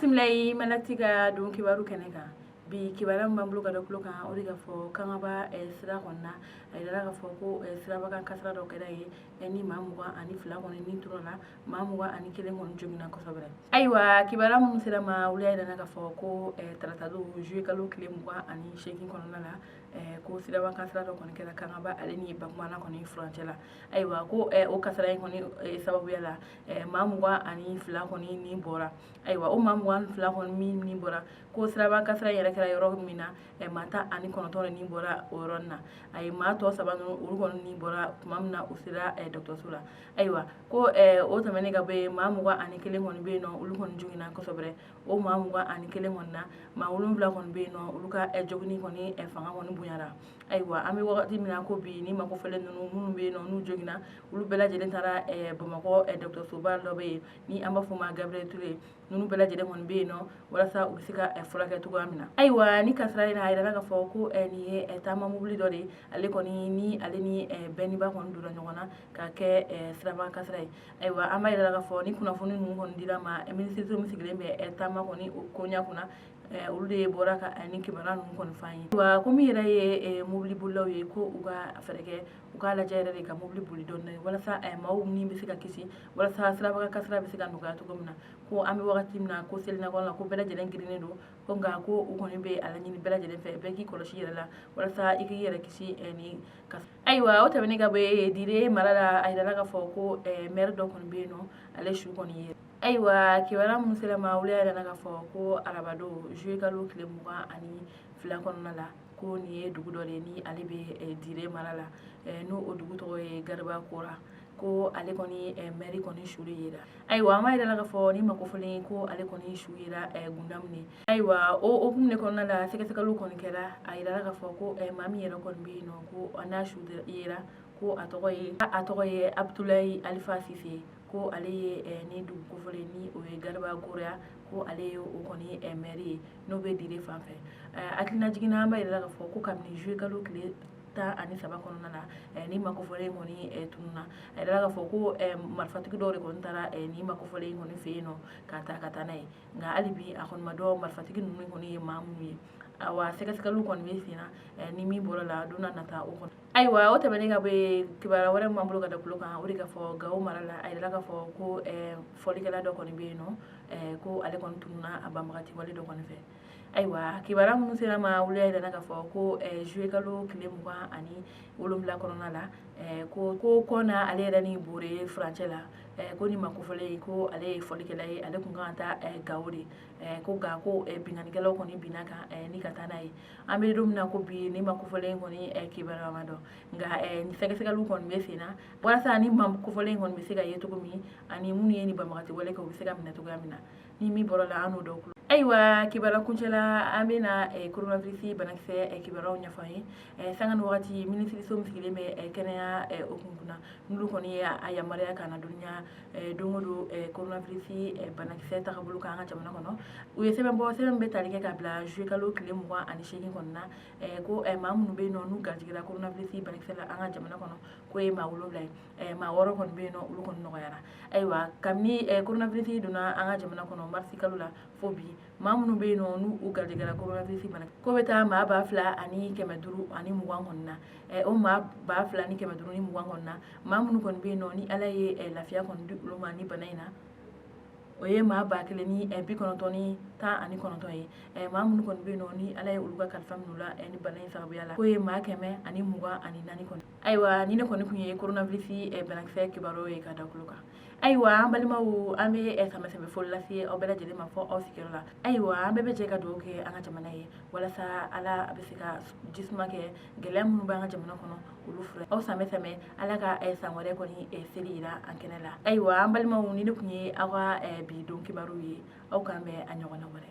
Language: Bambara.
Bisimila i Malati ka don kibaru kɛnɛ kan. Bi kibaruya min b'an bolo ka da tulo kan, o de ka fɔ Kangaba sira kɔnɔna, a yirala k'a fɔ ko sirabakan kasara dɔ kɛra yen ni maa 22 kɔni ni tora la, maa 21 kɔni joginna kosɛbɛ. Ayiwa, kibaruya minnu sera ma, olu y'a yira k'a fɔ ko taratadon juillet kalo tile 28 kɔnɔna la, ko sirabakan kasara dɔ kɔni kɛra Kangaba ale ni Bakumana kɔni furancɛ la. Ayiwa, ko o kasara in kɔni sababuya la, maa 22 kɔni ni bɔra. Ayiwa, o maa 22 kɔni min ni bɔra, ko siraba kasara yɛrɛ kɛra yɔrɔ min na, maa 19 de ni bɔra o yɔrɔnin na. A ye maa tɔ saba ninnu, olu kɔni ni bɔra tuma min na u sera dɔgɔtɔrɔso la. Ayiwa, ko o tɛmɛnen ka bɔ yen, maa 21 kɔni bɛ yen nɔ, olu kɔni joginna kosɛbɛ. O maa 21 kɔni na, maa wolonwula kɔni bɛ yen nɔ, olu ka jogini kɔni fanga kɔni bonyara. Ayiwa, an bɛ wagati min na ko bi, ni makofɛlen ninnu minnu bɛ yen nɔ n'u joginna, olu bɛɛ lajɛlen taara Bamakɔ dɔgɔtɔrɔsoba dɔ bɛ yen ni an b'a fɔ o ma Gabriel Touré. Ninnu bɛɛ lajɛlen kɔni bɛ yen nɔ walasa u bɛ se ka furakɛ cogoya min na. Ayiwa, ni kasara in na, a yirala k'a fɔ ko nin ye taama mobili dɔ de ye, ale kɔni ni ale ni bɛnniba kɔni donna ɲɔgɔn na ka kɛ siraba kasara ye. Ayiwa, an b'a yirala k'a fɔ ni kunnafoni ninnu kɔni dira ma, minisiriso min sigilen bɛ taama kɔni koɲa kunna, olu de bɔra ka ni kibaruya ninnu kɔni f'an ye. Wa ko min yɛrɛ ye mobili bolilaw ye, ko u ka fɛɛrɛ kɛ, u k'a lajɛ yɛrɛ de ka mobili boli dɔɔnin walasa maaw ni bɛ se ka kisi, walasa sirabakan kasara bɛ se ka nɔgɔya cogo min na. Ko an bɛ wagati min na ko selinakɔnɔ la, ko bɛɛ lajɛlen girinnen don, ko nka ko u kɔni bɛ a laɲini bɛɛ lajɛlen fɛ, bɛɛ k'i kɔlɔsi yɛrɛ la walasa i k'i yɛrɛ kisi ni kas. Ayiwa, o tɛmɛnen ka bɔ yen, Dire mara la, a yirala k'a fɔ ko maire dɔ kɔni bɛ yen nɔ, ale su kɔni ye. Ayiwa, kibaruya minnu sera ma, olu y'a yira k'a fɔ ko arabadon juillet kalo tile 22 kɔnɔna la, ko nin ye dugu dɔ de ye ni ale bɛ Dire mara la, n'o o dugu tɔgɔ ye Gariba Kora, ko ale kɔni maire kɔni su de yera. Ayiwa, an b'a yira k'a fɔ ni makofɔlen ko ale kɔni su yera Gundamu de. Ayiwa, o hukumu de kɔnɔna la, sɛgɛsɛgɛliw kɔni kɛra. A yirala k'a fɔ ko maa min yɛrɛ kɔni bɛ yen nɔ, ko n'a su yera, ko a tɔgɔ ye Abudulayi Alifa Sise, ko ale ye ni dugu kofɔlen ni o ye Gariba Kora, ko ale ye o kɔni maire ye n'o bɛ Dire fan fɛ. Hakilina jiginna, an b'a yira k'a fɔ ko kabini juillet kalo tile 13 kɔnɔna na, ni makofɔlen kɔni tununna. A yirala k'a fɔ ko marifatigi dɔw de kɔni taara ni makofɔlen kɔni fɛ yen nɔ ka taa ka taa n'a ye, nka hali bi a kɔni ma dɔn marifatigi ninnu kɔni ye maa minnu ye. Awa, sɛgɛsɛgɛliw kɔni bɛ sen na, ni min bɔra la don n'a nata o kɔnɔ. Ayiwa, o tɛmɛnen ka bɔ yen, kibaruya wɛrɛ min b'an bolo ka da tulo kan, o de ka fɔ Gawo mara la, a yirala k'a fɔ ko fɔlikɛla dɔ kɔni bɛ yen nɔ, ko ale kɔni tununna a banbagati wale dɔ kɔni fɛ. Ayiwa, kibaruya minnu sera ma, olu y'a yira k'a fɔ ko juillet kalo tile 27 kɔnɔna la, ko Kɔna ale yɛrɛ ni Bore furancɛ la, ko ni makofɔlen ko ale ye fɔlikɛla ye, ale tun kan ka taa Gawo de, ko nka ko binkannikɛlaw kɔni binna kan ni ka taa n'a ye. An bɛ don min na ko bi, ni makofɔlen kɔni kibaruya ma dɔn, nka sɛgɛsɛgɛliw kɔni bɛ sen na walasa ni makofɔlen kɔni bɛ se ka ye cogo min, ani minnu ye ni banbagati wale kɛ, u bɛ se ka minɛ cogoya min na. Ni min bɔra la, an n'o dɔw. Ayiwa, kibaruya kuncɛla, an bɛna coronavirus banakisɛ kibaruyaw ɲɛfɔ an ye. Sanga ni wagati, minisiriso min sigilen bɛ kɛnɛya hukumu kunna, n'olu kɔni ye a yamaruya ka na dɔnniya don o don coronavirus banakisɛ tagabolo kan an ka jamana kɔnɔ, u ye sɛbɛn bɔ, sɛbɛn bɛ tali kɛ ka bila juillet kalo tile 28 kɔnɔna na, ko maa minnu bɛ yen nɔ n'u garijɛgɛra coronavirus banakisɛ la an ka jamana kɔnɔ, k'o ye maa wolonwula ye, maa wɔɔrɔ kɔni bɛ yen nɔ, olu kɔni nɔgɔyara. Ayiwa, kabini coronavirus donna an ka jamana kɔnɔ marisi kalo la fo bi, maa minnu bɛ yen nɔ n'u garijɛgɛra coronavirus bana, ko bɛ taa maa 2520 kɔni na. O maa 2520 kɔni na, maa minnu kɔni bɛ yen nɔ ni Ala ye lafiya kɔni di olu ma ni bana in na, o ye maa 1099 ye. Maa minnu kɔni bɛ yen nɔ ni Ala ye olu ka kalifa minɛ la ni bana in sababuya la, k'o ye maa 124 kɔni. Ayiwa, ni ne kɔni tun ye coronavirus banakisɛ kibaruyaw ye ka da tulo kan. Ayiwa, an balimaw, an bɛ sanbɛ foli lase aw bɛɛ lajɛlen ma fɔ aw sigiyɔrɔ la. Ayiwa, an bɛɛ bɛ jɛ ka dugawu kɛ an ka jamana ye walasa Ala bɛ se ka jisuma kɛ gɛlɛya minnu b'an ka jamana kɔnɔ, olu fura. Aw sanbɛ sanbɛ, Ala ka san wɛrɛ kɔni seli yira an kɛnɛ la. Ayiwa, an balimaw, ni ne tun ye aw ka bi don kibaru ye, aw k'an bɛn a ɲɔgɔnna wɛrɛ.